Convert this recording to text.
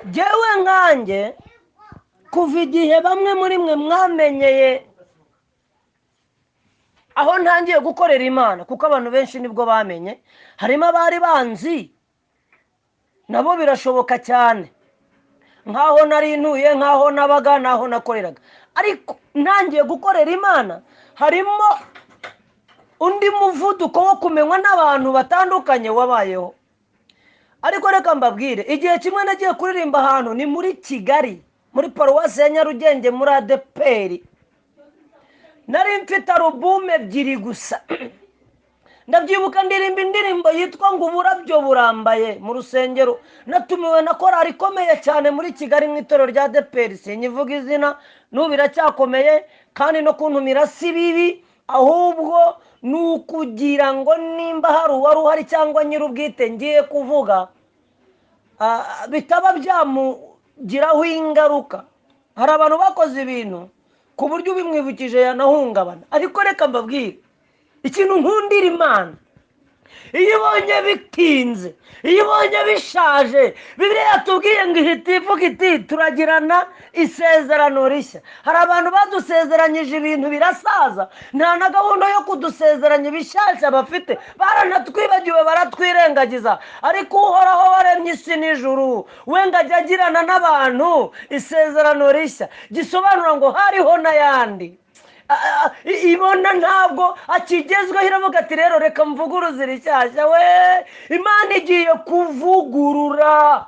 Jyewe nkanjye, kuva igihe bamwe muri mwe mwamenyeye aho ntangiye gukorera Imana, kuko abantu benshi nibwo bamenye, harimo abari banzi nabo birashoboka cyane, nk'aho nari ntuye, nk'aho nabaga, n'aho nakoreraga. Ariko ntangiye gukorera Imana, harimo undi muvuduko wo kumenywa n'abantu batandukanye wabayeho. Ariko reka mbabwire, igihe kimwe nagiye kuririmba ahantu ni muri Kigali, muri paruwasi ya Nyarugenge, muri ADEPR. Nari mfite album ebyiri gusa. Ndabyibuka, ndirimba indirimbo yitwa ngo "Uburabyo burambaye" mu rusengero. Natumiwe na korali ikomeye cyane muri Kigali mu itorero rya ADEPR. Sinyivuga izina, n'ubu iracyakomeye. Kandi no kuntumira si bibi, ahubwo ni ukugira ngo nimba hari uwari uhari cyangwa nyir'ubwite ngiye kuvuga, bitaba byamugiraho ingaruka. Hari abantu bakoze ibintu ku buryo ubimwibukije yanahungabana. Ariko reka mbabwire ikintu nkundira Imana: iyo ibonye bitinze, iyo ibonye bishaje, Bibiliya yatubwiye ngo ihita ivuga iti: "Turagirana isezerano rishya." Hari abantu badusezeranyije ibintu birasaza, nta na gahunda yo kudusezeranya ibishyashya bafite, baranatwibagiwe, baratwirengagiza. Ariko Uhoraho waremye isi n'ijuru, we ngo ajya agirana n'abantu isezerano rishya, gisobanura ngo hariho n'ayandi. Ibona ntabwo akigezweho, iravuga ati: "Rero reka mvuguruze rishyashya." We, Imana igiye kuvugurura.